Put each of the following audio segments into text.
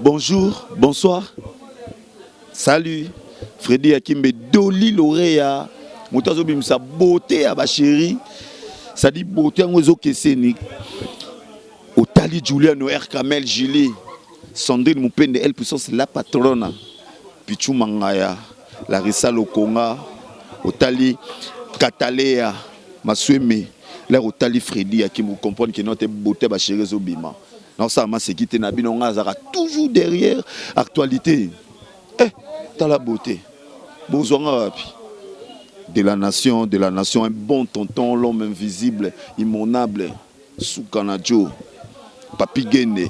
Bonjour, bonsoir, salut. Freddy Akimbe, Dolly Lorea, moto azobimisa beauté ya ba chérie. Ça dit beauté yango ezokeseni. Otali Juliano R Kamel Julie, Sandrine Mupende, elle puissance la patrona. Pichu Mangaya, Larissa Lokonga, Otali Katalea, Masweme, là Otali Freddy Akimbe, vous comprenez que notre beauté ba chérie ezobima. Naosala maseki te na bino, nga azalaka toujours derrière actualité. Eh, tala beauté, bozwanga wapi? De la nation, de la nation, un bon tonton, l'homme invisible, immonable, suka na jo Papi Gende.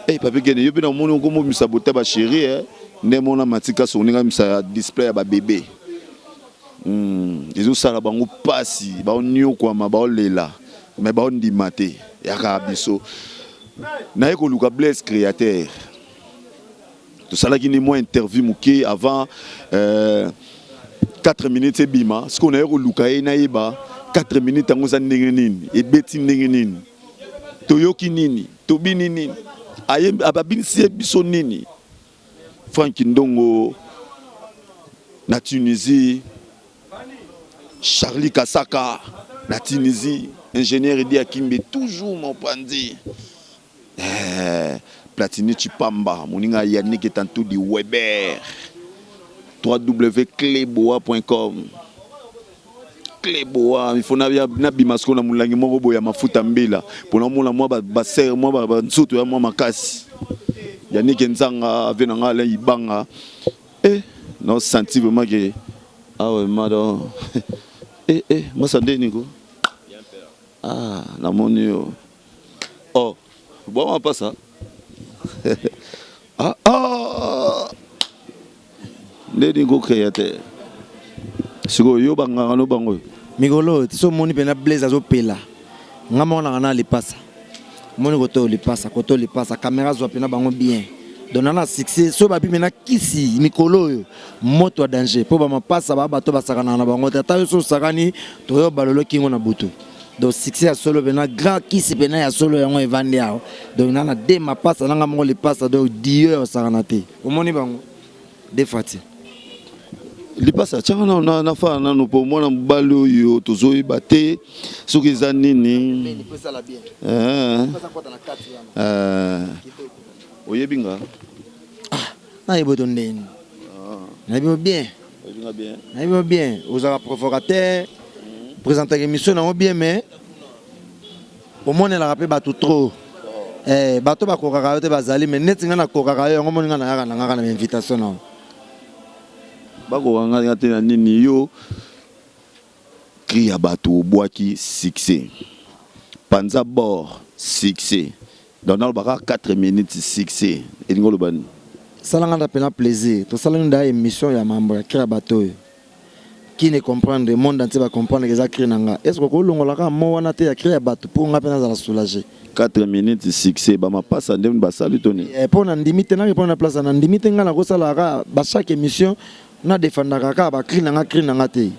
Eh, Papi Gende, yo mpe na omoni okomomisa beauté ba chérie, eh? Nde mona matika songo ndenge amisa display ya babebe, ezosala bango mpasi, baoniokwama, baolela, me baondima te. Yaka biso naye koluka Blaise Créateur. Tosalaki ni mwa interview moke avant 4 minutes ebima. Sikoyo naye koluka ye, nayeba 4 minutes yango eza ndenge nini, ebeti ndenge nini, toyoki nini, tobini nini, ababinisi ye biso nini. Frank Ndongo na Tunisie, Charlie Kasaka na Tunisie, ingénieur Edi Akimbe toujours mopanzi, eh, Platini Chipamba, moninga Yannick Etantudi Weber, www.cleboa.com, Cleboa. Il faut nabima sikoyo na molangi moko boye ya mafuta mbila mpona omona mwa basere, mwa banzoto ya mwa makasi. Yannick Nzanga ave na nga, Alain Ibanga, eh, naosanti vraiment ke awa mado, eh, eh, masa ndeni ko. Ah, namoni yo. Oh, bon, mapasa. Ah, ah. Ndeni ko Créateur. Sikoyo yo bangaka no bango. Mikolo ti so omoni mpena Blaise azopela, nga moko nanga na lipasa, omoni koto lipasa, koto lipasa, caméra azwa mpena bango bien. Donc na succès so babi mpena kisi mikolo oyo moto ya danger, mpo bamapasa baa bato basakanaka na bango te. Ata yo so osakani, toyo balolo kingo na butu. Donc succès ya solo mpena, grand kisi mpena ya solo yango evandi awa. Donc na de mapasa nanga moko lipasa, donc dio ya osakana te, omoni bango de fois te. Lipasa tianga na nafana nano mpo mwana mobali oyo tozoyeba te soki eza nini. Eh, eh, oyebi nga? Nayebi to ndeni, nayebi yo bien. Oyebi nga bien. Nayebi yo bien, ozalaka provocateur, présentaka émission nango bien, mais omonelaka mpe bato trop. Eh, bato bakokaka yo te bazali, mais neti ngai nakokaka yo, yango moni ngai nayaka na ngaka na bainvitation nango. Bakoka nga te na nini? Yo cri ya bato obwaki, succès panza bord, succès. Donc nalobaka 4 minutes succès elingi oloba nini? Salanga nda mpena plaisir, tosalani nda émission ya mambo ya cri ya bato oyo qui ne comprendre, monde entier bacomprendre eza cri na nga. Est ce que okolongola kaka mo wana te ya cri ya bato mpo nga mpe nazala soulagé? 4 minutes succès, bamapasa nde basali to nini? Mpo na ndimi te, naki mpo na place na ndimi te. Nga nakosalaka bachaque émission, nadefendaka kaka bacri na nga, cri na nga te.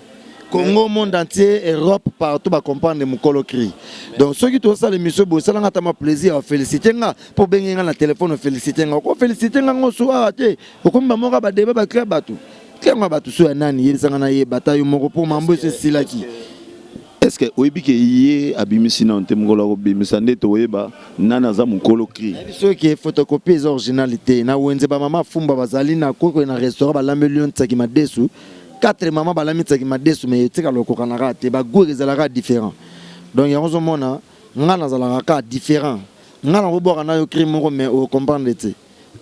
Congo, monde entier, Europe, partout bacomprendre mokolo cri. Donc soki tosala émission boye, esalanga ata ma plaisir ya félicité nga mpo obenge nga na telefone, ofélicité nga, okofélicité nga ngo so awa te. Okomi bamoka badeba bacri ya bato, cri yango ya bato so ya nani? Yebisanga nayeba ata yo moko mpo mambo eso esilaki. Est ce que oyebi ke ye abimisi nano te? Mokolo akobimisa nde toyeba nani aza mokolo cri. Nayebi soki photocopie eza original te. Na wenze bamama fumba bazali na koko na restaurant, balambeli yo ntsaki madesu, 4 mama balambi ntsaki madesu, mais etikala okokana kaka te, bagoût ezalaka différent. Donc yango ozomona nga nazalaka kaka différent. Nga nakobwaka na yo cri moko, mais ocomprendre te.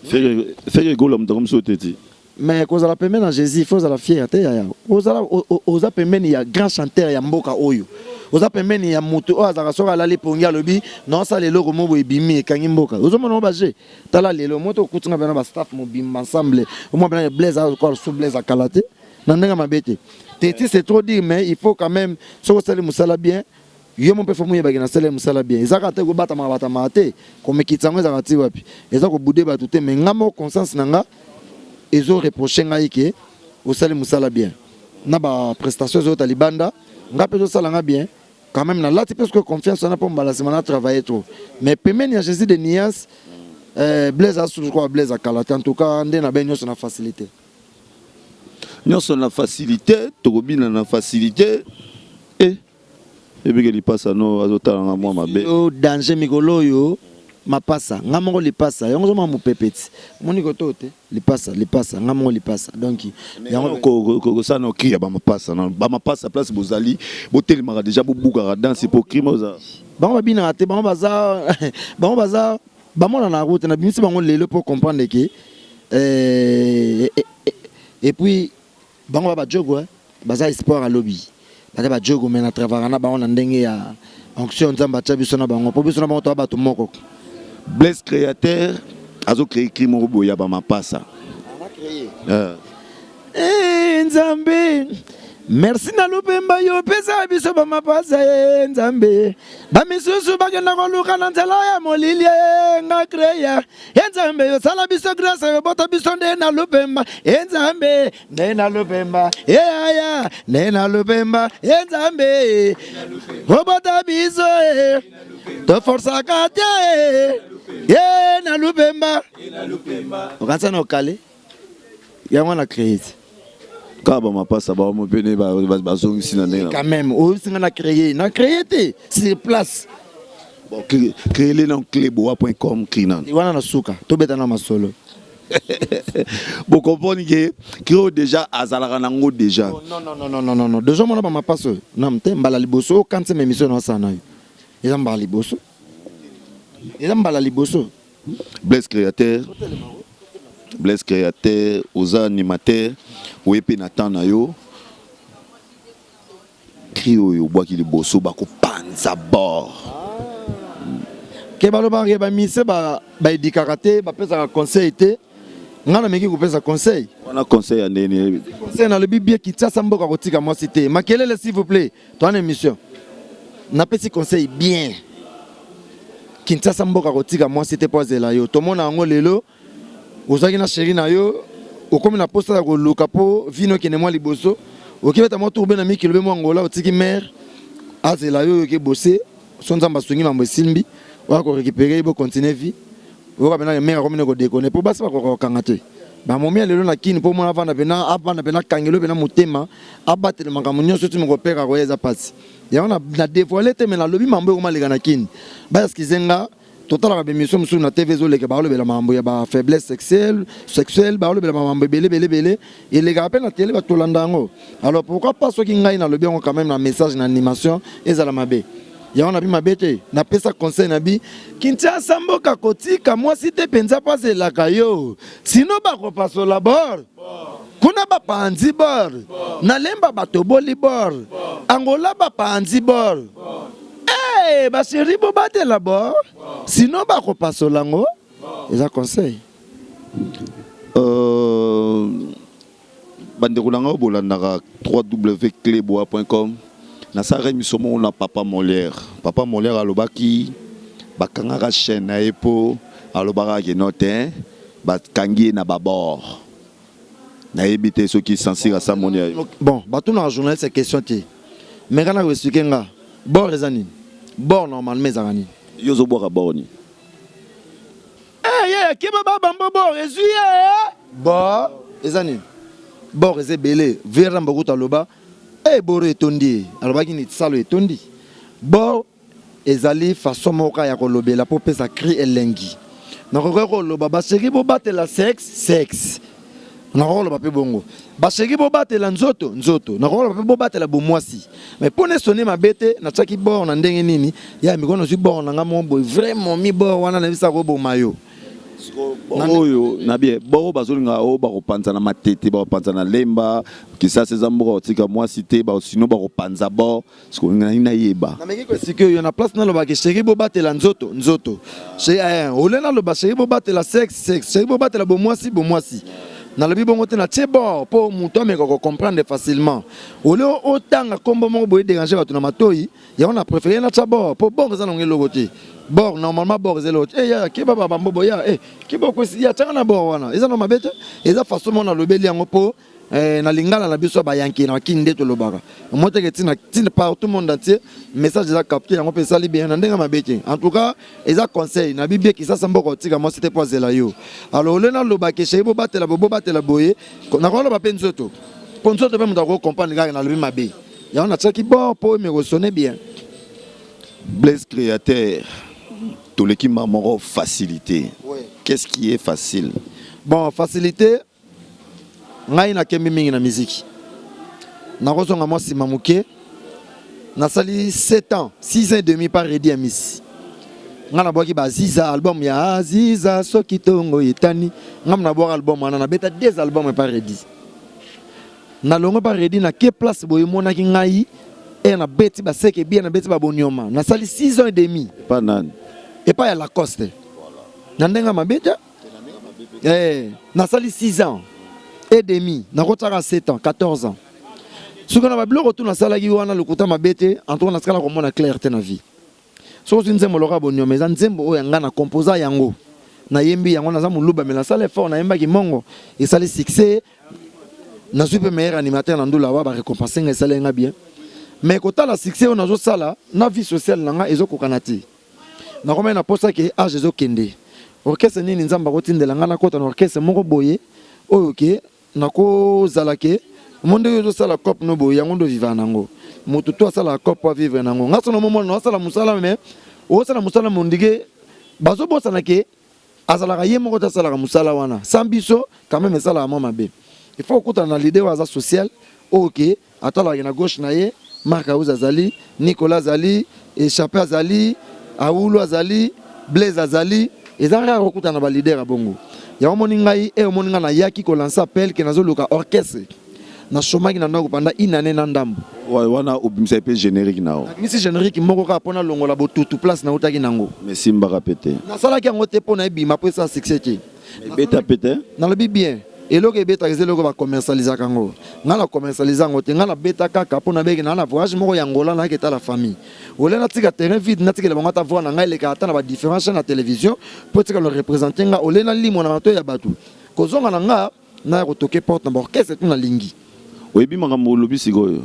Ferre Gola moto akomi so te ti. Mais kozala pembeni na Jésus, faut ozala fier te, yaya. Ozala oza pembeni ya grand chanteur ya mboka oyo, oza pembeni ya moto oyo azalaka soki alali pongi, alobi naosala eloko mo boye, ebimi, ekangi mboka. Ozomona ngo baje, tala lelo moto okutinga mpena bastaff mobimba ensemble, omwa mpena Blaise akola su Blaise akala te na ndenge mabe te teti, c'est trop dire, mais il faut quand même soki osali mosala bien, yo mo mpe fo moyebaki nasala mosala bien. Eza kaka te kobatamaka batamaka te, komekitisa yango ezalaka ti wapi, eza kobude bato te. Mais nga moko conscience na nga ezoreproche ngai ke osali mosala bien na baprestation ezota libanda, nga mpe ezosala nga bien quand même. Nalati mpe soki confiance wana mpo mbala nsima na travailler trop, mais pembeni ya Jésus de Nuance. Blaise asusu kwa Blaise akala te. En tout cas nde na be nyonso na facilité. Nyonso na facilité, tokobina na facilité. E ebike lipasa no azotalanga mwa mabe. Yo danger mikolo oyo mapasa nga moko lipasa yango ozomona mopepe ti omoni koto te lipasa lipasa nga moko lipasa donc yango kosala na okri ya bamapasa na bamapasa place bozali botelemaka deja bobukaka danse po crime oza. Bango babinaka te, bango baza bango baza bamona na route na bimisi bango lelo po comprendre ke et puis bango ba bajogo baza espoir ya lobi, baza bajogo mais na travaillaka na bango na ndenge ya onction Nzambe atia biso na bango, po biso na bango toza bato moko. Blaise Créateur azocréer cri moko boye ya bamapasa. Eh, Nzambe merci na lupemba yo opesa biso bamapasa ye Nzambe, bamisusu bakenda koluka na nzela ya molili ye nga kreya ye Nzambe, yosala biso grâce yobota biso nde na lupemba ye Nzambe, nde na lupemba ye aya nde na lupemba ye Nzambe obota biso ye toforsaka te ye na lupemba okanisa na okale yango na créé. Kaka bamapasa bango pene bazongisi na ndenge. Quand même oyosinga na créé, na créé te sur place. Bon, créele na cleboa.com cri nano. Wana na suka tobeta na masolo. Bocomprendre ke cri oyo déjà azalaka nango déjà. Oh, non, non, non, non, non, non. Déjà mona bamapasa oyo nam te mbala liboso okanisa émission na osala na yo eza mbala liboso, eza mbala liboso. Blaise Créateur, Blaise Créateur, oza animateur oye mpe na temps na yo, cri oyo obwaki liboso bakopanza bord. Ke balobaka ke bamise baedikaka te, bapesaka conseil te. Ngai nameki kopesa conseil. Wana conseil ya ndeni? Conseil nalobi bien, Kinshasa mboka kotika mwasi te. Makelele s'il vous plaît, toana émission napesi conseil bien. Kinshasa mboka kotika mwasi te mpo azela yo. Tomona yango lelo, ozalaki na chéri na yo, okomi na posa ya koluka mpo vino okende mwa liboso, okibeta mwa tour be na mikilo be mwa Ngola, otiki mare azela yo, oyoki bose so Nzambe asungi mambo esimbi, oya korécupérer ye, bocontinue vie. Oyoka mpena mare akomi na kodekone mpo basi bakoka kokanga te bamomi ya lelo na Kini, mpo mwana avanda mpena, avanda mpena, akangelo mpena motema, abatela makambo nyonso ti mokopeka koya eza mpasi. Yango na dévoile te, me nalobi mambo ekomaleka na Kini. Baexcuse nga, totalaka bémission mosusu na TV ezoleka, baolobela makambo ya bafaiblesse sexuelle, baolobela makambo ebele ebele ebele elekaka mpe na tele, bato tolanda yango. Alors pourquoi pas soki ngai nalobi yango quand même na message na animation ezala mabe? Yango nabi mabe te, napesa conseil na bi Kinshasa mboka kotika mwasi te mpenza mpo azelaka yo, sino bakopasola bor kuna, bapanzi bor na Lemba, batoboli bor Angola, bapanzi bor. Hey, bachéri bobatela bor, sino bakopasola yango. Eza conseil. Bandeko na ngai oyo bolandaka www.cleboa.com, nasalaka émission moko na papa Molière. Papa Molière alobaki bakangaka chaîne na ye mpo alobaka keno te bakangi ye na babord. Nayebi te soki censure asamoni ya yo. Bon, batunaka journaliste question te, mais kana koexpliquer nga bord eza nini. Bord normalement ezalaka nini? Yo ozobwaka bord nini? Eh, ye keba babambo bord ezwi ye. Bord eza nini? Bord eza ebele. Vera Mbokuta aloba e boro etondi ye, alobaki nini? Salo etondi. Bord ezali façon moko ya kolobela mpo opesa cri elengi. Nakoki koloba bachéri bobatela sexe sexe, nakoki koloba mpe bongo bachéri bobatela nzoto nzoto, nakoki koloba mpe bobatela bomwasi. Mais mpo na esone mabe te, natiaki bord na ndenge nini ya mikolo nazwi bord na nga moko boye vraiment mi bord wana nayebisaka koboma yo. Oyo na bien boro bazolinga oyo bakopanza na Matete, bakopanza na Lemba. Kisasa eza mboka kotika mwasi te, sino bakopanza bord. Sikoyo ngai nayeba. Nameki koexpliquer oyo na place nalobaki chéri bobatela nzoto nzoto, ole naloba chéri bobatela sexe sexe, chéri bobatela bomwasi bomwasi. Nalobi bongo te, natie bord mpo moto ameka kocomprendre facilement. Ole otanga nkombo moko boye déranger bato na matoi, yango na préféré natya bord, mpo bord eza nango eloko te. Bord normalement, bord eza eloko te. Eh, ya keba babambo boya, eh, keba okwesi ya tianga na bord wana eza na mabe te, eza façon moko nalobeli yango mpo. Eh, na lingala na biso bayanke na kini nde tolobaka omoi teke ntina ntina partout monde entier message eza capte yango mpe esali bien na ndenge mabe te. En tout cas, eza conseil na bibie. Kisasa mboka, otika mwasi te mpo azela yo. Alors ole naloba ke chéri, bobatela bo bobatela boye, nakoloba mpe nzoto, mpo nzoto mpe moto akocomprendre kaka nalobi mabe. Yango natiaki bord mpo emekosone bien. Blaise Créateur, toleki ma moko facilité. Qu'est-ce qui est facile? Bon, facilité, ngai nakembi mingi na miziki. Nakozonga mwa nsima moke. Nasali 7 ans, 6 ans et demi par Redi Amisi. Ngai nabwaki Baziza, album ya Aziza, soki ntongo etani. Ngai nabwaka album wana, nabeta deux albums par Redi. Nalongwe par Redi, nake place boye, emonaki ngai e nabeti baseke bien, nabeti babonioma. Nasali 6 ans et demi. Epa nani? Epai ya Lacoste, na ndenge mabe te. Nasali 6 ans et demi, nakotiaka 7 ans, 14 ans. Soki na babiloko tu nasalaki wana, lokuta mabe te. En tout cas, natikala komona clair te na vie. Soki ozwi nzembo lokola Bonioma, eza nzembo oyo ya ngai na composa yango, nayembi yango, naza moluba me nasala effort, nayembaki mongo, esali succès. Nazwi mpe meilleur animateur na ndula wa barécompense nga, esali nga bien. Mais kotala succès oyo nazosala na vie sociale na nga, ezokokana te. Nakomai na posa ke age ezokende, orchestre nini Nzambe akotindela ngai nakota na orchestre moko boye oyo ke nakozala ke mo ndenge ozosala cope no boye, yango nde ovivaka nango. Moto to asalaka cope po avivre nango. Nga sono momona naosala mosala, mais osala mosala mondike, bazobosana ke azalaka ye moko te asalaka mosala wana sans biso. Quand même, esalaka mwa mabe. Il faut okutana na leader oyo aza social, oyo ke atalaka na gauche na ye Mark Aouz azali, Nicolas azali, Échappé azali, Aoulou azali, Blaise azali. Eza rare okutana na baleader ya bongo. Yango omoni ngai e omoni ngai nayaki kolancer appel ke nazoluka orchestre. Nachômaki na ndako pendant une année na ndambo. Wana obimisa mpe générique na yo? Nabimisi générique moko kaka mpo nalongola botutu place nautaki nango. Mais simbaka mpe te. Nasalaki yango te mpo na ebima, mpo esala succès te. Ebeta mpe te. Nalobi bien, eloko ebetaka eza eloko bacommercialisaka yango. Ngai na commercialise yango te. Ngai nabeta kaka mpo nabeki naa na voyage moko ya Ngola, nayaki etala famille. Ole natika terrain vide, natikela bango ata voix na ngai elekaka ata na badifférent chaîne ya télévision mpo etikala représente nga. Ole nalimwa na bato ya bato, kozonga na nga, naya kotoke porte na baorchestre tu nalingi. Oyebi makambo olobi sikoyo,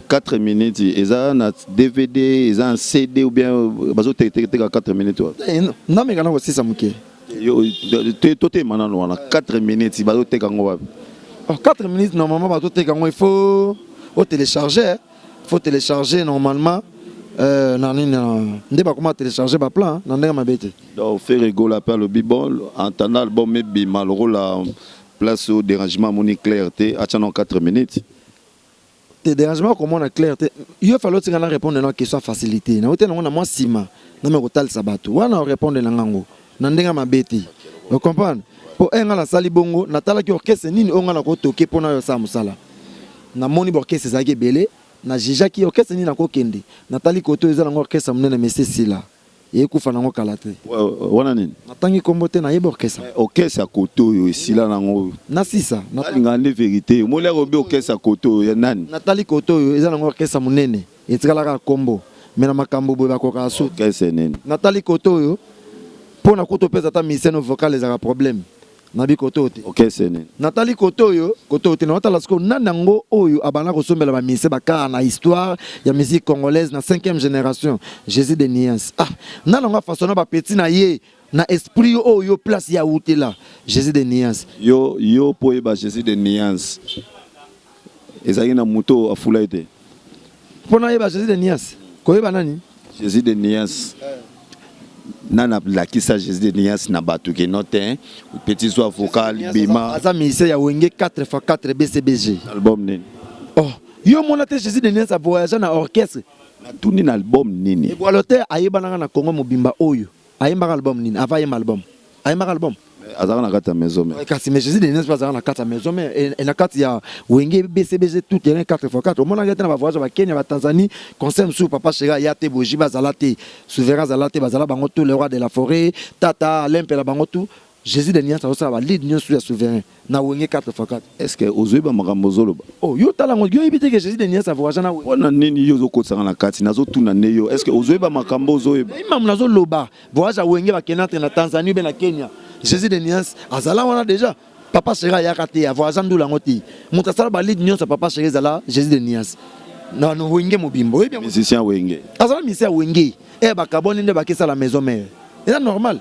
4 minutes eza na DVD, eza na CD ou bien bazotekateka 4 minutes wapi? Nameka na kosisa moke. Totema nano wana, 4 minutes bazoteka yango wapi? Oh, 4 minutes, normalement bazoteka yango, il faut otélécharger, faut télécharger normalement. Na nini nde bakoma télécharger baplan na ndenge mabe te. Donc Ferre Gola mpe alobi bon, en attendant album ebima, lokola place oyo dérangement amoni clair te, atya na 4 minutes. Te, dérangement komona clair te. Yo fallait otinga na répondre na question ya facilité na ote nango na mwa nsima, name kotalisa bato wana, orépondre na ngango na ndenge mabe te. Ocomprendre? Mpo e nga nasali bongo, natalaki orchestre nini oyo nga nakotoke mpona oyo osala mosala. Namoni baorchestre ezalaki ebele, najugeaki orchestre nini nakokende. Natali kote oyo eza nango orchestre monene, mese esila, ekufa nango kala te. Wana nini? Natangi nkombo te, nayebi orchestre. Orchestre ya kote oyo esila nango. Nasisa. Alingaka nde vérité. Omoni akobi orchestre ya kote oyo ya nani? Natali kote oyo eza nango orchestre monene, etikala kaka nkombo, me na makambo boye bakokaka su. Orchestre nini? Natali kote oyo, mpo na kuta opesa ata musicien no vocal ezalaka problème. Nabi kote oyo te. Orchestre nini? Natali kote oyo, kote oyo te. Naotala sikoyo nani yango oyo abanda kosombela bamusicien bakara na histoire ya musique congolaise na 5e génération, Jésus de Nuance. Ah, nani yango afaçonna bapetits na ye na esprit oyo place ya awutela? Jésus de Nuance. Yo mpo oyeba Jésus de Nuance, ezalaki na moto afula ye te? Mpo nayeba Jésus de Nuance, koyeba nani? Jésus de Nuance, nani alakisa Jésus de Nuance na bato ke no te, petit zwa vocal bima? Aza musicien ya Wenge 4 x 4 BCBG. Album nini? Oh, yo mona te, Jésus de Nuance avoyage na orchestre. Natuni na album nini? Ebwalo te, ayebanaka na Congo mobimba. Oyo ayembaka album nini? Ava ayemba album, ayembaka album. Azalaka na kati ya maison mais. Kasi mais Jésus de Nuance mpe azalaka na kati ya maison mais na kati ya Wenge BCBG tout terrain 4 x 4. Omonaki te na bavoyage ya bakenya, batanzanie, concert mosusu papa chéri aya te, boji bazala te, souverain azala te, bazala bango tout, le roi de la forêt, tata Alain Mpela, bango tout. Jésus de Nuance azosala balead nyonso ya souverain na Wenge 4 x 4. Est ce que ozoyeba makambo ozoloba? Oh, yo tala yango, yo oyebi te ke Jésus de Nuance avoyage na Wenge? Wana nini yo ozokotisanga na kati? Nazotuna nde yo, est ce que ozoyeba makambo ozoyeba? Imamu, nazoloba voyage ya Wenge, bakende entre na Tanzanie ube na Kenya, Jésus de Nuance azala wana déjà. Papa Chéri ayaka te, avoyage ndula yango te. Moto asala ba lead nyonso ya Papa Chéri ezala Jésus de Nuance na Wenge mobimba, oyebi yango. Musicien Wenge. Azala musicien ya Wenge e bakaboni nde bakesala maison mère, eza normal.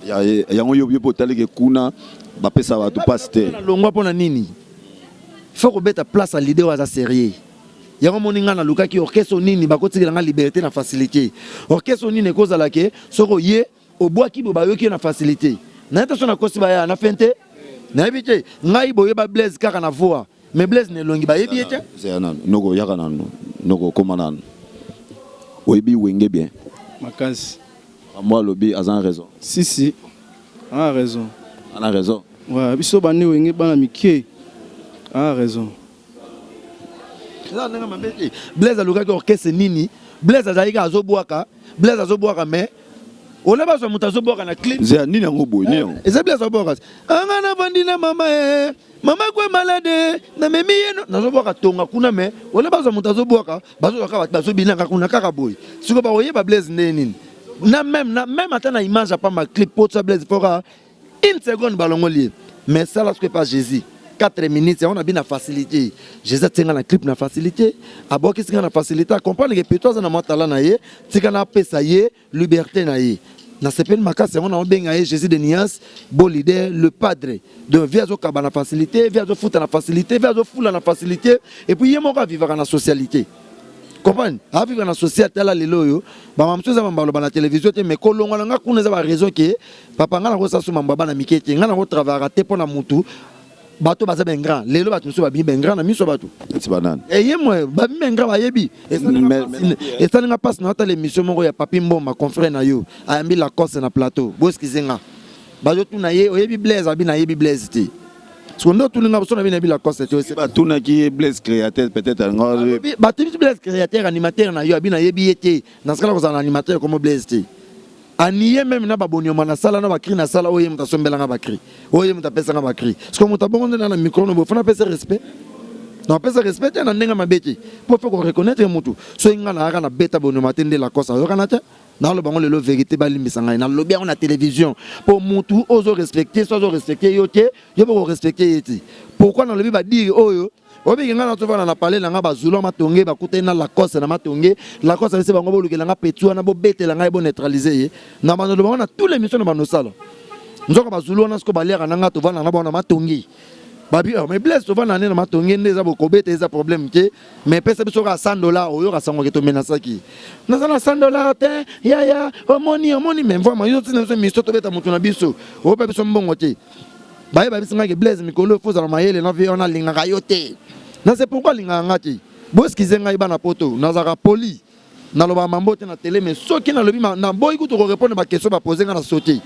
Yango yo mpo otaliki kuna, bapesa bato mpasi te. Longwa mpo na nini? Faut kobeta place ya leader oyo aza sérieux. Yango moni ngai nalukaki orchestre nini bakotikela nga liberté na facilité, orchestre nini ekozala ke soki oye obwaki bo bayoki yo na facilité. Naye te so nakosi baya na fin te, nayebi te. Ngai boyeba Blaise kaka na voix, mais Blaise na elongi bayebi ye te. Zela nanu, noko, yaka nanu, noko, koma nanu. Oyebi Wenge bien? Makasi. Mwa alobi aza na raison? Si si, a raison. Ana raison. Ouais, biso bandi Wenge bana mike, a raison. Eza ndenge mabe te. Blaise alukaki orchestre nini? Blaise azalaki kaka azobwaka, Blaise azobwaka, mais ole bazwa moto azobwaka na clip. Zela, nini yango boye, nini yango? Eza Blaise azobwaka anga navandi na mama e mama kwe malade, namemi ye nazobwaka tonga kuna, mais ole bazwa moto azobwaka, bazozwaka bato bazobinaka kuna kaka boye. Sikoyo bakoyeba Blaise nde nini? Na même na même ata na image ya pamba, clip po tia Blaise foka une seconde, balongoli ye. Mais sala soki epa Jésus 4 minutes, yango na bi na facilité. Jésus atie nga na clip na facilité, abwakisi nga na facilité, acomprendre ke peto aza na mwa tala na ye, tika na apesa ye liberté na ye. Nasepeli makasi. Yango naobenga ye Jésus de Nuance, beau leader, le padre. Donc vie azokaba na facilité, vie azofuta na facilité, vie azofula na facilité, et puis ye moko avivaka na socialité, comprendre, avivre na social. Tala lelo oyo bama mosusu eza bambaloba na télévision te, mais kolongwa na nga kuna eza baraison ke papa nga nakosala so mambo ya bana mike te. Nga nakotravaillaka te mpo na mutu. Bato baza baingrat lelo, bato mosusu babimi baingrat na miso ya bato. Neti banani? Eye mwe babimi baingrat, bayebi. Esalinga mpasi na otala émission moko ya Papi Mboma, confrère na yo, ayambi Lacoste na plateau. Boexcuse nga, bazotuna ye: "Oyebi Blaise?" Abi: "Nayebi Blaise te." Siko nde otuninga so nabi: "Nayebi Lacoste te." Batunaki ye Blaise créateur, peut-être yango. Bato Blaise créateur, animateur na yo, abi: "Nayebi ye te, nasikala kozala na animateur komo Blaise te." Aniye même na babonioma nasala na bacri nasala oyo ye moto asombelanga bacri, oyo ye moto apesanga bacri. Siko moto abongo nde na na micro no boye, fona apesa respect na apesa respect te na ndenge mabe te, mpo fe koreconnaître motu. Soki nga nayaka na beta bonioma te, nde Lacoste ayokana te. Naloba yango lelo, vérité, balimbisa ngai, nalobi yango na télévision, mpo mutu ozorespecte so azorespecte yo te, yo mpo korespecte ye te. Pourquoi nalobi badire oyo? Obiki ngai nazofanda na palais na ngai, bazulu Matonge bakutani na Lacoste na Matonge. Lacoste abisi bango: "Bolukela nga petu wana, bobetela ngai, boneutralize ye." Na bandolo bango na tous les missions na bandosala nzoka bazulu wana siko baliaka na ngai, tovanda na bango na Matonge. Babi: "Oh, mais Blaise, tovanda nde na Matonge nde eza bokobeta, eza problème te, mais pesa biso kaka 100 $." Oyoka sango ke tomenasaki, naza na 100 $ te yaya. Omoni, omoni, mais vraiment yo ntina biso miso tobeta motu na biso, oyopa biso mbongo te. Bayeba biso ngaki Blaise mikolo fo ozala mayele na vie wana, alingaka yo te na c'est pourquoi alingaka nga te. Boexcuse ngai bana poto, nazalaka poli, nalobaka mambo te na télé, mais soki nalobi naboyi kutu korépondre baquestion bapose nga na sote.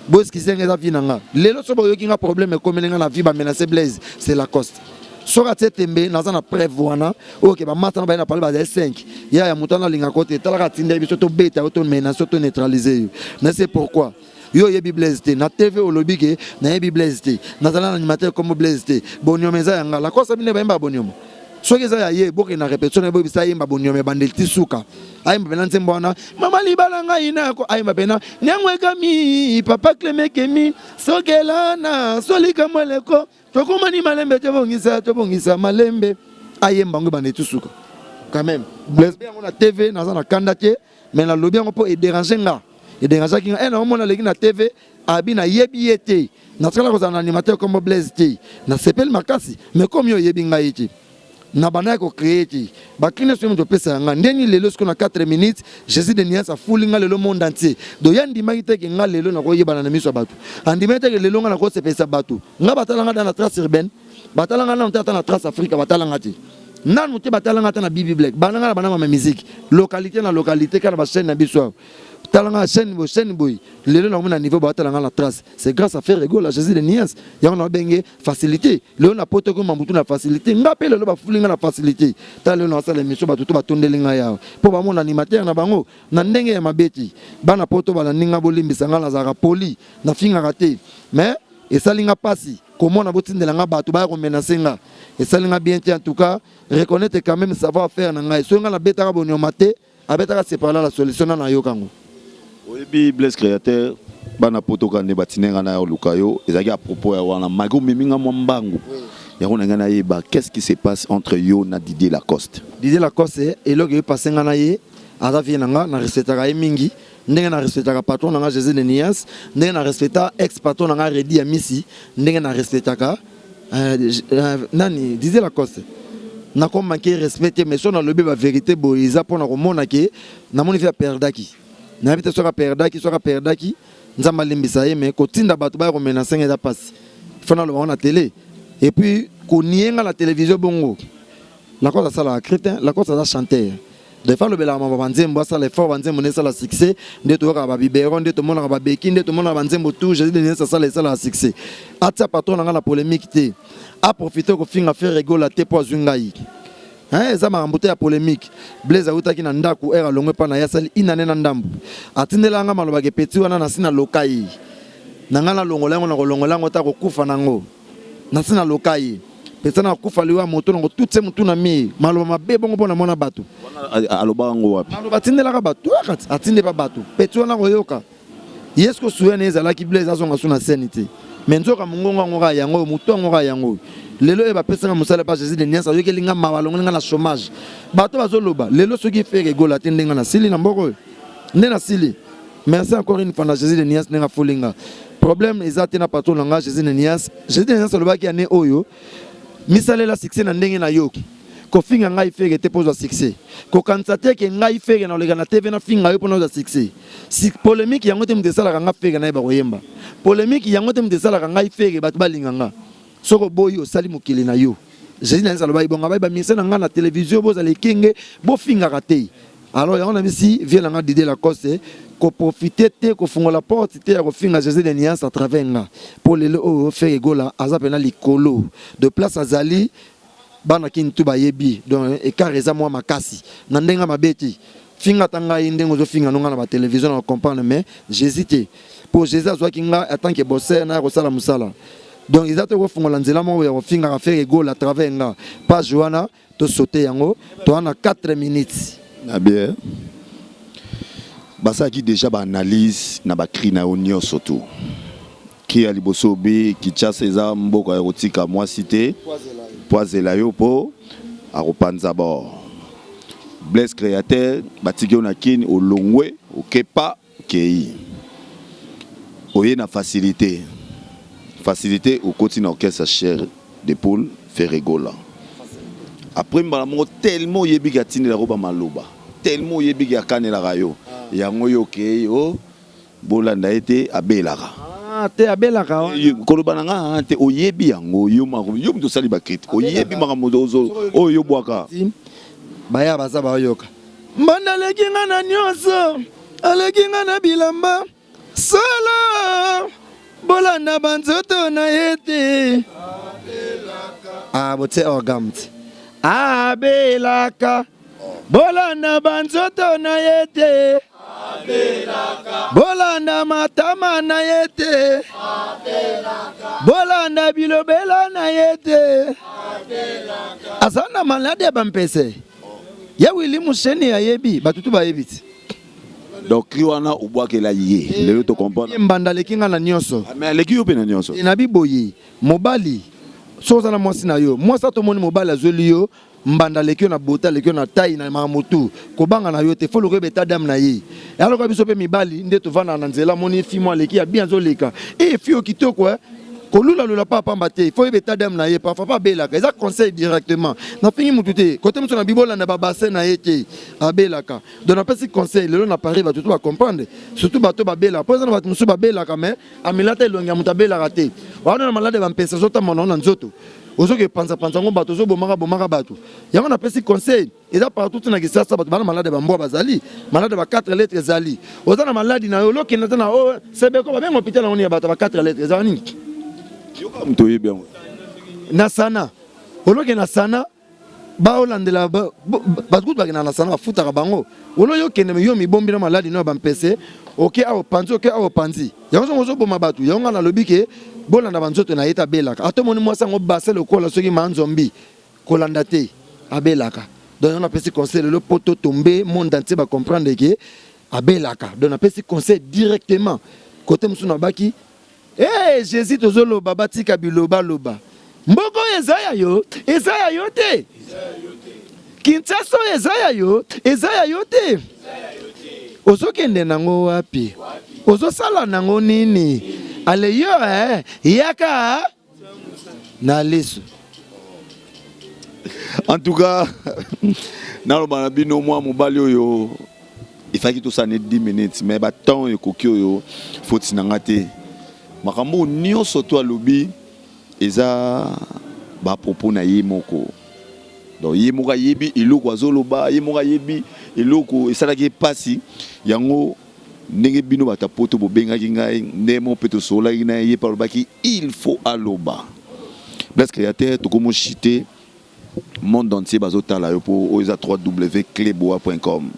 Boexcuse nga, eza vie na nga. Lelo so boyoki nga problème ekomeli nga na vie, bamenace Blaise, c'est Lacoste. Soki atie tembe, naza na preuve wana oyo ke bamata na baye na pale bazali 5 ya ya moto wana alingaka te. Talaka, atinda biso tobeta yo, tomenace yo, toneutralize yo. Mais c'est pourquoi yo oyebi Blaise te na TV, olobi ke nayebi Blaise te, nazala na animateur kombo Blaise te. Bonioma eza ya nga, Lacoste bino bayemba bonioma. Soki eza ya ye, bokende na répétition na ye, boyebisa ayemba bonioma ebandeli ti suka, ayemba mpena nzembo wana mama libala ngai nako, ayemba mpena nyango ekami papa Clemekemi sokelana solika mweleko tokomani malembe, tobongisa tobongisa malembe, ayemba yango ebandeli ti suka. Quand même Blaise yango na TV, naza na kanda te, mais nalobi yango mpo edérange nga, edérangeaki nga. E naomona aleki na TV, abi: "Nayebi ye te, natikala kozala na animateur kombo Blaise te." Nasepeli makasi, mais comme yo oyebi ngai te na bandaki kocréer te, bacri nyonso moto opesa yanga ndeni. Lelo sikoyo na 4 minutes, Jésus de Nuance afuli nga lelo monde entier. Donc ya ndimaki te ke nga lelo nakoyebana na miso ya bato, andimaki te ke lelo nga nakosepelisa bato. Nga batalanga da na Trace Urbaine, batalanga nanu te ata na Trace Afrique, batalanga te nanu te, batalanga ata na Bibi Black. Bandanga na bandanga ma musique localité na localité, kaka na bachaîne na biso awa, talanga chaîne boye, chaîne boye. Lelo nakomi na niveau batalanga na Trace, c'est grâce à Ferre Gola, Jésus de Nuance. Yango na babenge facilité. Lelo na poto komi mamutu na facilité, nga mpe lelo bafuli nga na facilité. Tala lelo nasala émission, bato to batondeli ngai awa mpo bamona animateur na bango na ndenge ya mabe te. Bana poto balandi nga, bolimbisa nga, nazalaka poli, nafingaka te, mais esali nga mpasi komona botindela nga bato baya komenace nga, esali nga bien te. En tout cas, reconnaître quand même savoir faire na ngai. Soki nga nabetaka bonioma te, abetaka c'est par là la solution na nayoka yango. Oyebi Blaise créateur? Bana poto kaka nde batindi nga naya koluka yo, ezalaki à propos ya wana malgre omemi nga mwa mbangu, yango na ngai nayeba qu'est-ce qui se passe entre yo na Didier Lacoste? Didier Lacoste, eloko eyo passe nga na ye, aza vie na nga, na respectaka ye mingi, ndenge na respectaka patron na nga Jesus de Nuance, ndenge na respecta ex patron na nga Reddy Amisi, ndenge na respectaka nani Didier Lacoste. Nako manquer respect te, mais soki nalobi ba verite boye eza pona komona ke namoni vie aperdaki. Nayebi te soki aperdaki, soki aperdaki Nzambe alimbisa ye, mais kotinda bato baya ko menacer nga eza pasi. Il faut naloba yango na tele et puis ko nier nga na television bongo. Lacoste asalaka cri te, Lacoste aza chanteur. Donc il faut alobelaka makambo ya ba nzembo, asala effort ba nzembo nde esala succès, nde toyokaka ba biberon, nde tomonaka ba beki, nde tomonaka ba nzembo tout Jesus de Nuance asala esalaka succès. Atia patron na nga na polemique te, a profiter kofinga Ferre Gola te po azui ngai. Hein, eza makambo te ya polemique. Blaise awutaki na ndaku heure alongwe epa na ye asali une annee na ndambu. Atindelaka nga maloba ke petit wana nasi na loka ye. Na nga nalongola yango nakolongola yango te akokufa nango. Nasi na loka ye. Petit wana akokufa liwa ya moto nako tutse mutu na mur. Maloba mabe bongo pona muana batu. Wana alobaka yango wapi? Maloba atindelaka batu. Toyaka ti atindi epa batu. Petit wana akoyoka. Ye siko souhait na ye ezalaki Blaise azonga su na scène te. Mais nzoka mongongo yango kaka yango oyo, moto yango kaka yango oyo. Lelo oyo bapesi nga mosala epa Jesus de Nuance ayokeli nga mawa alongoli nga na chomage. Bato bazo loba lelo soki Ferre Gola te nde nga nasili na mboka oyo. Nde nasili. Merci encore une fois na Jesus de Nuance ndenge afuli nga. Problème eza te na patron na nga Jesus de Nuance. Jesus de Nuance alobaki annee oyo misalela succès na ndenge na yo. Kofinga ngai Ferre te po ozwa succès. Kokanisa te ke ngai Ferre nakoleka na TV nafinga yo po nazwa succès. Si polemique yango te moto esalaka nga Ferre nayeba koyemba. Polemique yango te moto esalaka ngai Ferre bato balinga nga. Soki oboyi osali mokili na yo. Jesus na alobaki bongo abai ba musiciens na nga na television bozala ekenge bofingaka te. Alors yango nabisi vieux na nga Didier Lacoste ko profiter te kofungola porte te ya kofinga Jesus de nuance à travers nga. Po lelo oyo Ferre Gola aza pena likolo de place azali Bana kin tout bayebi donc ecart eza mua makasi na ndenge ya mabe te finga ata ngai ndenge ozo finga no ngai na ba television na comprendre mais Jesus te po Jesus azuaki nga en tant que bosseur naya kosala musala donc eza te kofungola nzela moko ya kofingaka Ferre Gola à travers nga page wana to sauter yango toza na 4 minutes. Na bien basalaki dejà ba analyse na ba cris na yo nioso tout. Cri ya liboso obi Kinshasa eza mboka ya kotika mwasi te po azela yo po akopanza bord. Blaise Createur batiki yo na kin olongwe oke pa okeyi oye na facilite facilite okoti na orchestre chair de poule Ferre Gola après mbala moko tellement oyebi ke atindelaka yo ba maloba tellement oyebi ke akanelaka yo yango yo okeyi oh Bolanda ye te abelaka. Ah te abelaka wana. Koloba na nga ah te oyebi yango yo moko yo mutu osali ba crit oyebi makambo ozo oyo yo bwaka. Baya baza bayoka. Mbanda aleki nga na nionso aleki nga na bilamba solo bolanda ba nzoto na ye te ah botie orgame te abelaka. Bolanda ba nzoto na ye te. Bolanda matama na ye te. Bolanda bilobela na ye te. Aza na maladi ya bampese. Ye Willy Musheni ayebi, bato tu bayebi ti. Donc cri wana obwakela ye lelo to comprendre. Ye mbanda aleki nga na nionso. Ah, mais aleki yo pe na nionso. Nabi boye, mobali soki oza na mwasi na yo, mwasi ata omoni mobali azweli yo Mbanda aleki yo na beaute aleki yo na taille na makambo tout kobanga na yo te faut luka oyeba etat d'ame na ye eya lokola biso pe mibali nde tovandaka na nzela omoni fille moko aleki ya bien azoleka eh fille oyo kitoko eh kolula lula pa pamba te faut oyeba etat d'ame na ye parfois pe abelaka eza conseil directement nafingi mutu te kote mosusu na bibolanda ba bassin na ye te abelaka donc napesi conseil lelo na Paris bato tout ba comprendre surtout bato babelaka po eza na bato mosusu babelaka mais amilata elongi ya moto abelaka te wana na malade ya bampesa ezotambola na nzoto Ozo ke panza panza ngo bato ozo bomaka bomaka bato. Yango na pesi conseil eza partout na Kisasa bato bana malade ba mbwa bazali, malade ba 4 lettres ezali. Oza na maladi na yo lokenda ta na o sebeko ba benga hôpital yango ni ya bato ba 4 lettres ezali nini? Yoka moto oyebi yango. Na sana. Oloke na sana baolandela bato kutu bakendaka na sana bafutaka bango olo yo okende yo mibombi na maladi no ya bampese oke awa opanzi oke awa opanzi yango songo ozoboma bato yango ngai nalobi ke bolanda banzoto na ye te abelaka ata omoni mwasi yango base lokola soki manzombi kolanda te abelaka donc yango napesi conseil lelo poto tombe monde entier bacomprendre ke abelaka donc napesi conseil directement. Kote mosusu nabaki Hey, Jesus tozoloba batika biloba loba. Mboka oyo eza ya yo, eza ya yo te. Kinshasa oyo eza ya yo, eza ya yo te. Ozokende nango wapi? Ozosala nango nini? Ale yo eh, yaka na liso. En tout cas, naloba na bino mwa mobali oyo efaki tosala ne 10 minutes mais batemps ekoki oyo foti na nga te. Makambo oyo nyonso to alobi eza bapropos na ye moko. Donc ye moko ayebi eloko azoloba, ye moko ayebi eloko esalaki ye mpasi yango. Ndenge bino bato ya poto bobengaki ngai, ndenge moko mpe tosololaki na ye, ye mpe alobaki il faut aloba. Blaise Créateur, tokomo chiter, monde entier bazotala yo mpo oyo eza www.cleboa.com.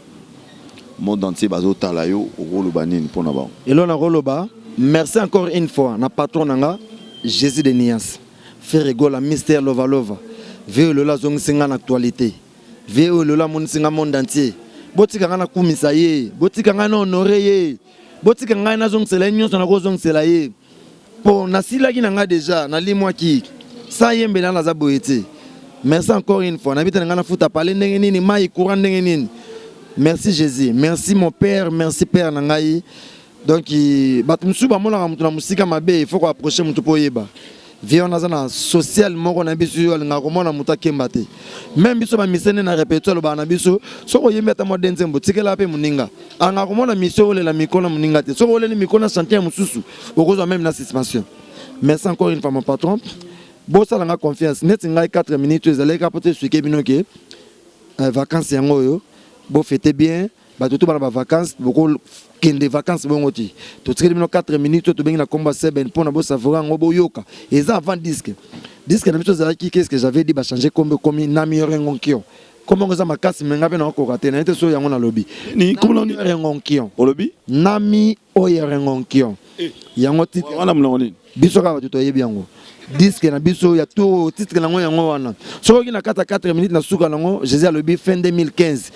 Monde entier bazotala yo, okoloba nini mpo na bango? Eloko nakoloba, merci encore une fois na patron na nga Jesus de Nuance, Ferre Gola, Mister Lova Lova, vieux lelo azongisi nga na actualite. Vieux oyo lelo amonisi nga monde entier. Botika nga nakumisa ye, botika ngai na honore ye, botika ngai nazongisela ye nyonso nakozongisela ye. Po nasilaki na nga deja, nalimwaki. Sans yembela naza boye te. Merci encore une fois. Nayebi te na ngai nafuta palais ndenge nini, mayi courant ndenge nini. Merci Jesus, merci mon père, merci père na ngai. Donc bato mosusu bamonaka moto na mosika mabe, il faut ko approcher moto mpo oyeba. Vie wana aza na social moko na biso oyo alingaka komona moto akemba te. Meme biso ba misene na repetition alobaka na biso soki oyembi ata mwa de nzembo tikela mpe moninga. Alingaka komona mission olela micro na moninga te. Soki oleli micro na chantier mosusu okozwa meme na suspension. Merci encore une fois mon patron. Bosala nga confiance neti ngai 4 minutes ezalaki kaka mpo te expliquer bino ke vacances yango oyo bo fete bien. Bato tout bana ba vacances boko kende vacances bongo te. Totikeli bino 4 minutes oyo tobengi na kombo ya seben pona bo savourer yango boyoka. Eza avant disque. Disque na biso ezalaki qu'est-ce que j'avais dit ba changer kombo ekomi Nami Yorengonkyo. Kombo yango eza makasi mais nga pe nakokoka te nayebi te soki yango nalobi. Nini kombo nani? Yorengonkyo. Olobi? Nami Oyerengonkyo. Yango titre. Wana monoko nini? Biso kaka bato toyebi yango. Disque na biso ya tour titre nango yango wana. Soki oki na kati ya 4 minutes na suka nango Jesus alobi fin 2015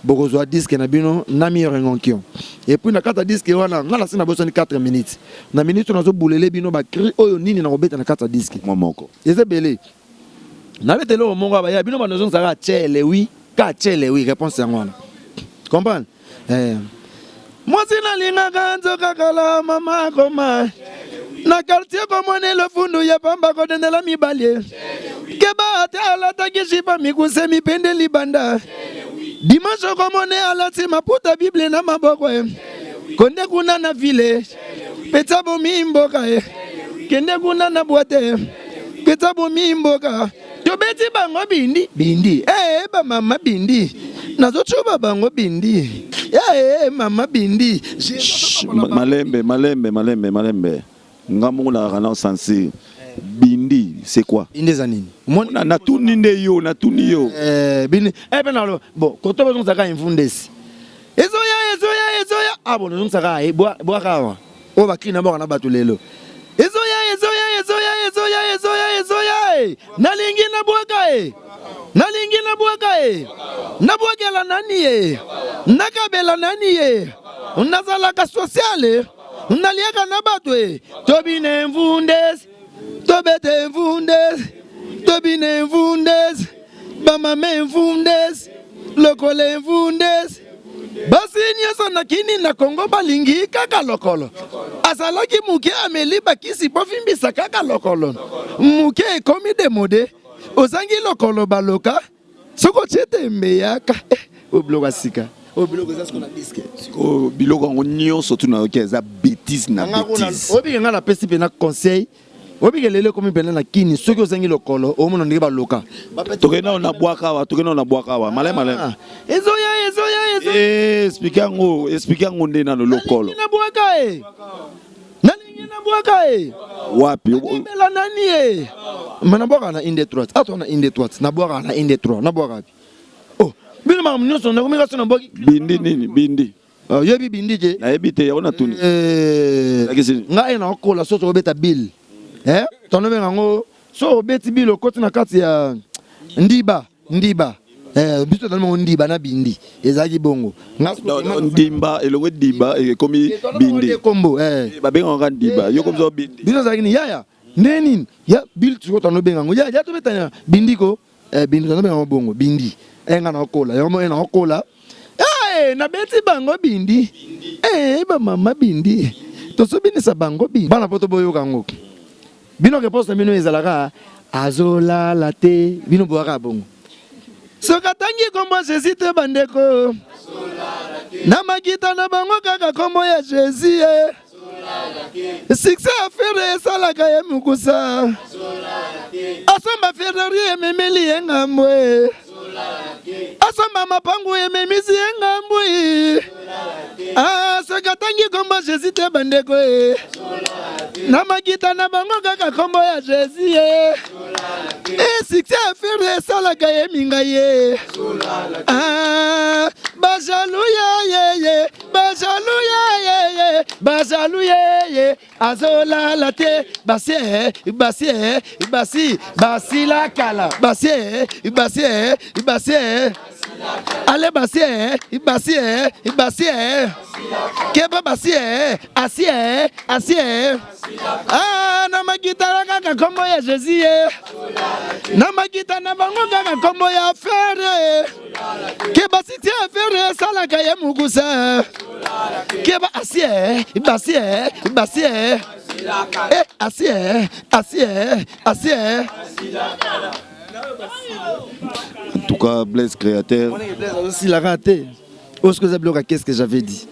bokozwa disque na bino Nami Yorengonkyo. Et puis na kati ya disque wana nga nasi nabosani 4 minutes. Na minute oyo nazo bulele bino ba cri oyo nini nakobeta na kati ya disque. Mwa moko. Eza ebele. Nabeta eloko moko aba ya bino bando ozongisaka tchele oui, ka tchele oui réponse yango wana. Comprendre? Eh. Mwasi nalingaka nzoka kala mama akoma na quartier komoni lofundu ya pamba kodendela mibali keba ata alataki jipa mikuse mipende libanda dimanche okomone alati maputa bible na maboko e konde kuna na ville peta bomi mboka e kende kuna na boite peta bomi mboka Tobeti bango bindi bindi eh ba mama bindi nazocoba bango bindi eh mama bindi. Malembe malembe malembe malembe nga moko nazalaka nao sentir bindi c'est quoi? Bindi eza nini? Natuni nde yo natuni yo. Eh bindi eh pe na bon koto bazongisaka imvundesi ezoya ezoya ezoya ah bon ozongisaka eh bwaka awa. Oyo ba cri na bwaka na bato lelo. Ezoya ezoya ezoya ezoya ezoya ezoya e nalingi nabwaka e nalingi nabwaka e nabwakela nani e nakabela nani e nazalaka sociale naliaka na bato e tobine mvundes tobete mvundes tobine mvundes bamame mvundes lokole mvundes Basi nyonso na kini na Congo balingi kaka lokolo. Azalaki muke ameli bakisi po vimbisa kaka lokolo. Muke ekomi demode. Ozangi lokolo baloka. Soki otie tembe yaka. Eh, oyo biloko ya sika. Oyo biloko eza siko na disque. Sikoyo biloko yango nyonso tu nayoki eza betise na betise. Oyebi ke ngai napesi pena conseil. Oyebi ke lelo ekomi pena na kini soki ozangi lokolo omona ndenge baloka. Tokende nao na bwaka awa, tokende nao na bwaka awa. Malem malem. Ah, ezoya ezoya ezoya. Eh, explique yango, explique yango nde nano lokolo. Nalingi na bwaka e. Nalingi na bwaka e. Wapi? Nakembela nani e. Mais na bwaka na inde droite. Ato na inde droite. Na bwaka na inde droite. Na bwaka wapi? Oh, bino makambo nyonso nakomi kaka so na bwaki. Bindi nini? Bindi. Oyebi bindi te? Nayebi te, yango natuni. Eh, ngai nakokola soki obeta bill. Eh, tonobenga yango soki obeti bill okoti na kati ya ndiba, ndiba. Eh, biso tozali bongo ndiba na bindi ezalaki bongo. Ndimba elongo diba ekomi bindi. Kombo eh. Babengaka ndiba, yo komisa bindi. Biso ezalaki ni yaya nde nini ya bili sikoyo tanobenga yango ya ya tobetana bindi ko eh, bindi tanobenga yango bongo bindi eh, nga naokola yango eh, naokola eh, nabeti bango bindi eh, bamama bindi tosobinisa bango bindi bana poto boyoka yango bino reponse na bino ezalaka azolala te bino boyaka bongo soki atangi kombo ya jésus te bandeko na makita na bango kaka kombo ya jésus eh. Succès ya Ferre esalaka ye mokusa. Asomba Ferrari ememeli ye ngambo e. Asomba mapangu ememisi ye ngambo e. Ah, soki atangi kombo Jesus te bandeko e. Na makita na bango kaka kombo ya Jesus e. E succès ya Ferre esalaka ye minga ye. Ah, ba jaloux ye ye ye. Bajalu ye ye ye, bajalu ye ye, azolala te, basi eh, basi eh, basi, basila kala, basi eh, basi eh, basi eh. Ale basi eh, basi eh, basi eh. Keba basi eh, asi eh, asi eh. Ah, na makita na kaka kombo ya Jésus ye. Na makita na bango kaka kombo ya Ferre. Keba siti ya Ferre esalaka ye mukusa. Keba asi eh, basi eh, basi eh. Eh, asi eh, asi eh, asi eh. En tout cas, Blaise créateur. Blaise azosilaka te. Oyo eza biloko ya qu'est-ce que j'avais dit.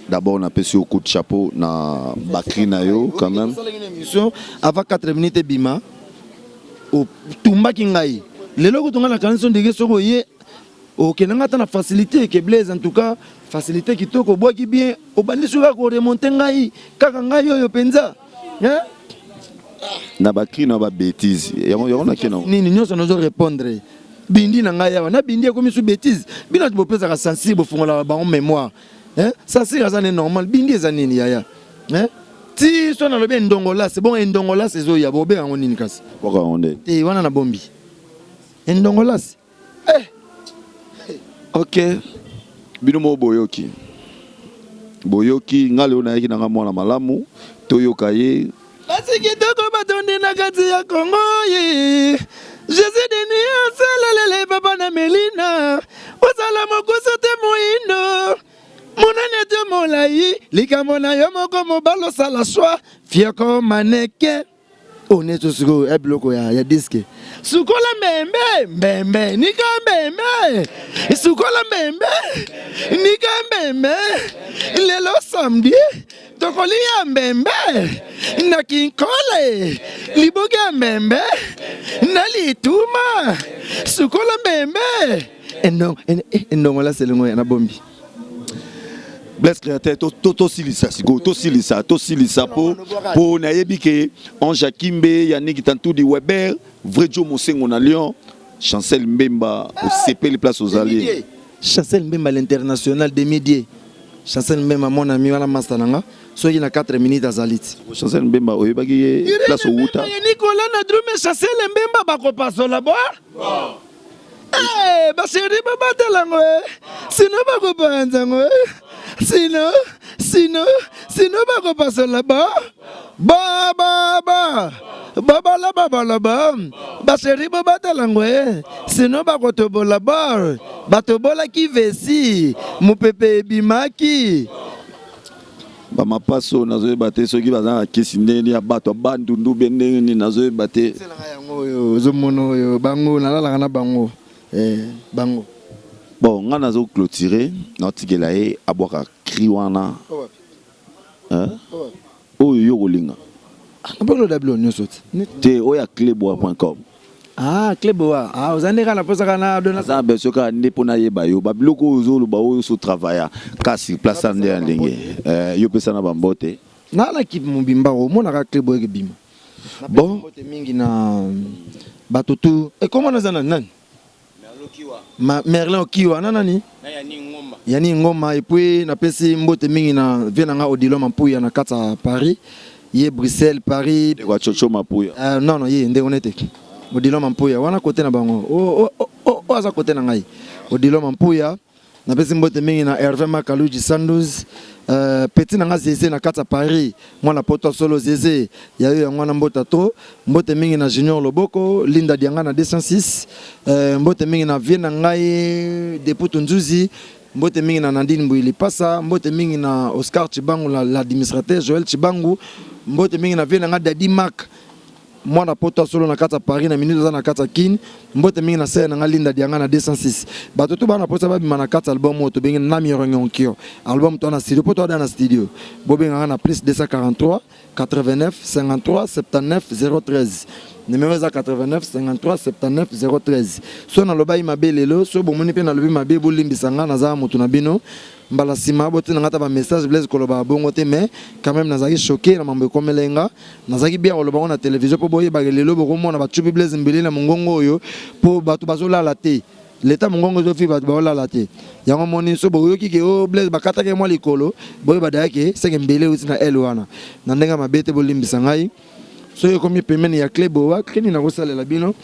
D'abord napesi yo coup de chapeau na bakri na yo quand même. Osalaki une émission avant 4 minutes ebima otumbaki ngai lelo kutu ngai nakanisi ndenge soki oye okende ngai ata na facilité ke Blaise en tout cas facilité kitoko obwaki bien obandi soki kaka koremonte ngai kaka ngai oyo mpenza hein? Na bakri na ba bêtise yango yango nake na nini nyonso nazo répondre bindi na ngai awa na bindi ekomi su bêtise bino bato bopesaka sensible bofungolaka bango mémoire hein? Sensible aza ne normal bindi eza nini yaya hein? Ti so nalobi endongolas bon endongolas ezoya bobenga yango nini kasi bwaka yango nde te wana na bombi endongolas eh. Ok bino moko boyoki boyoki nga lelo nayaki na nga mwana malamu toyoka ye. Basi kitoko batondi na kati ya Congo ye. Jesus Denis asalalele papa na Melina ozala mokoso te moyindo monene te molai likambo na yo moko mobali osala swa fioko maneke oyo neti sikoyo ya biloko ya, ya diske sukola mbembe mbembe nika mbembe sukola mbembe nika mbembe lelo samedi tokolia mbembe na kinkole liboke ya mbembe na lituma sukola mbembe endongola selengo ya na bombi. Blaise Créateur, tosilisa sikoyo, tosilisa, tosilisa po po nayebi ke Ange Akimbe, Yannick Tantudi Weber, vrai Joe Mosengo na Lyon, Chancel Mbemba osepeli place ozali. Chancel Mbemba l'international demi-dieu. Chancel Mbemba mon ami wana master nanga soki na 4 minutes azali ti. Chancel Mbemba oyebaki ye place owuta. Nicolas na drume Chancel Mbemba bakopasola bo. Eh, basheri babatela yango eh. Sino bakopanza yango eh. Sino sino sino bakopasola ba ba ba ba babala babala ba basheri babatela yango eh. Sino bakotobola ba batobolaki vesi mopepe ebimaki. Bamapaso nazoyeba te soki baza na kisi ndenge nini ya bato ya bandundu be ndenge nini nazoyeba te. Oselaka yango oyo ozomona oyo bango nalalaka na bango eh, bango. Bon nga nazo clôturer naotikela ye abwaka cri wana oyo yo kolinga. Naboki bilo nyonso te. Te oyo ya cleboa.com. Ah, Cleboa. Ah, oza nde kaka na posa kaka na dona. Aza besoin kaka nde mpo nayeba yo babiloko oyo ozoloba oyo oso travailla kasi place nde ya ndenge eh, yo pesa na bambote. Na na kipe mobimba omonaka Cleboa ekebima. Bon mbote mingi na bato tu. E comment naza na nani? Ma, Merlin Okiwa na nani? Yani Ngoma et puis napesi mbote mingi na vie na nga Odilon Mampuya na kati ya Paris. Ye Bruxelles, Paris. Ndeko ya Chocho Mapuya. Non non ye ndeko nete. Odilon Mampuya wana côté na bango. Oh, oh, oh. oyo aza kote na ngai Odilo Mampuya. Napesi mbote mingi na Herve Makaluji 112, petit na nga Zeze na kati ya Paris, mwana poto ya solo Zeze ya yo yango wana mbota trop. Mbote mingi na Junior Loboko, Linda Dianga na 206, mbote mingi na vieux na ngai Deputu Nzuzi, mbote mingi na Nadine Mbuyi Lipasa, mbote mingi na Oscar Tshibangu l'administrateur Joël Tshibangu, mbote mingi na vieux na nga Daddy Mac, Mwana poto ya solo na kati ya Paris na minute oza na kati ya Kin. Mbote mingi na sœur na nga Linda Dianga na 206. Bato tout bana posa babima na kati album oyo tobengi Nami Ronyonkyo. Album to na studio po to na studio. Bobenga nga na plus 243 89 53 79 013. Numero eza 89 53 79 013. So nalobaki mabe lelo, so bomoni pe nalobi mabe bolimbisa nga naza moto na bino. Mbala sima botinda nga ata ba message Blaise koloba bongo te mais quand même nazalaki choqué na mambo ekomela nga. Nazalaki bien koloba ngo na television po boyebake lelo bokomona ba tchupi Blaise Mbele na mongongo oyo po bato bazolala te. Leta mongongo ezofi bato baolala te. Yango moni so boyoki ke o oh, Blaise bakataki mwa likolo boyeba daya ke seke Mbele euti na ele wana. Na ndenge mabe te bolimbisa ngai. Soki ekomi pembeni ya Clé Boa, clé nini nakosalela bino?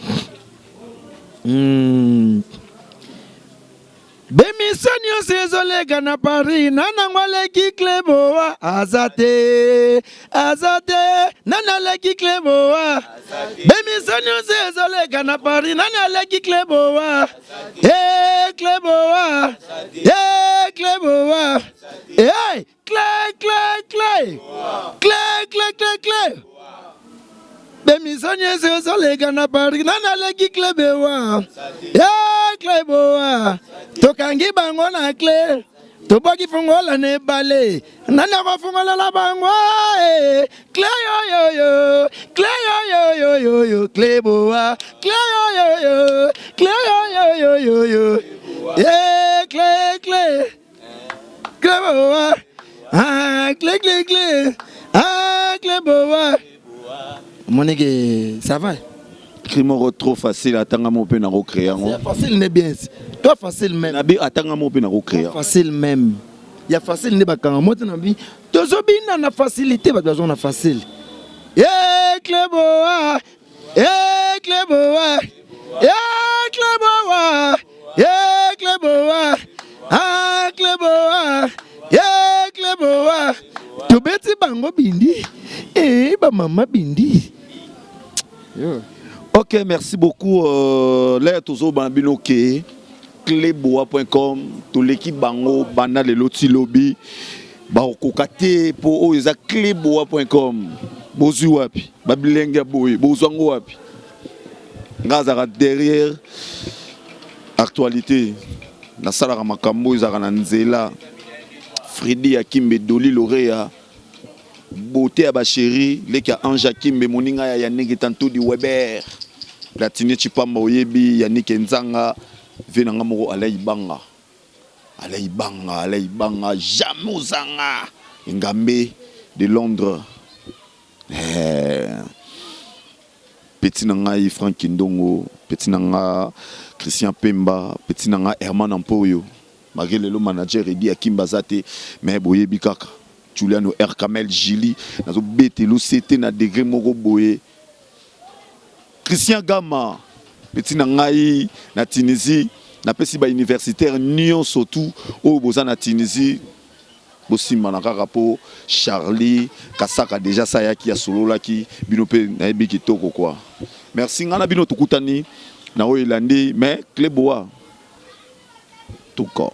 B'emission nionso ezoleka na Paris nani ango aleki Cleboa aza te aza te nani aleki Cleboa B'emission nionso ezoleka na Paris nani aleki Cleboa eh Cleboa eh Cleboa eh Cle cle cle cle cle cle cle B'emission nionso ezoleka na Paris nani aleki Cleboa eh Cleboa tokangi bango na cle tobwaki fungola na ebale nani akofungolela bango eh cle yoyoyo cle yoyoyoyo Cleboa cle yoyoyo cle yoyoyoyo eh cle cle Cleboa, ah, clé, clé, clé, ah, Cleboa. Monique, ça va? Cri moko trop facile atanga mo pe na ko créer yango. C'est facile ne bien. Toi facile même. Nabi atanga mo pe na ko créer. Facile même. Ya facile ne bakanga mo te nabi. Tozobina na facilité bato bazo na facile. Eh Cleboa, Eh Cleboa, eh Cleboa, eh Cleboa, ah Cleboa, eh Cleboa. Tobeti bango bindi, eh ba mama bindi. Yo. Ok, merci beaucoup. Là, tozo bino ke cleboa.com toleki bango banda lelo ti lobi bakokoka te mpo oyo eza cleboa.com bozwi wapi babilenge ya boye bozwa yango wapi nga azalaka derrière actualité nasalaka makambo oyo ezalaka na nzela Fredi ya Kimbe Doli Lorea beauté ya basheri leki ya Ange Akimbe moninga ya Yannick Tantudi Weber Platini Chipamba oyebi Yannick Nzanga vie na nga moko Alain Ibanga Alain Ibanga Alain Ibanga jamais ozanga Ngambe de Londres eh. Petit na ngai Franck Kindongo, petit na nga Christian Pemba, petit na nga Herman Ampoyo, malgré lelo manager Eddy Akimba aza te, mais boyebi kaka Juliano Erkamel Gili, nazo betelo sete na degre moko boye. Christian Gama, petit na ngai na Tunisie, napesi ba universitaires nionso tout oyo boza na Tunisie, Bosimbana kaka po Charly kasaka dejà asi ayaki asololaki bino pe nayebi kitoko quoi. Merci nga na bino tokutani na oyo elandi mais cle boa tout corps.